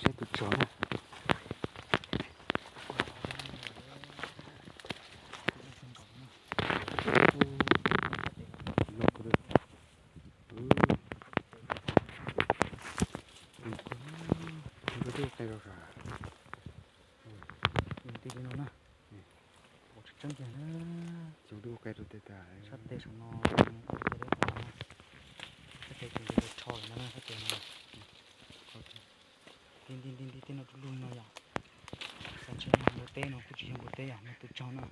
Saib tus tsov na. Tus qe rau sav. Tus no na. Tseeb tiag na. Sab tes saum no, sab tes ces nce tsho lawm no na, sab tes no. Nti nti nti nti tej no du lug li no yom. Xav ntshe npua teb no kuj tsis yog npua teb yom, no tus tsov na.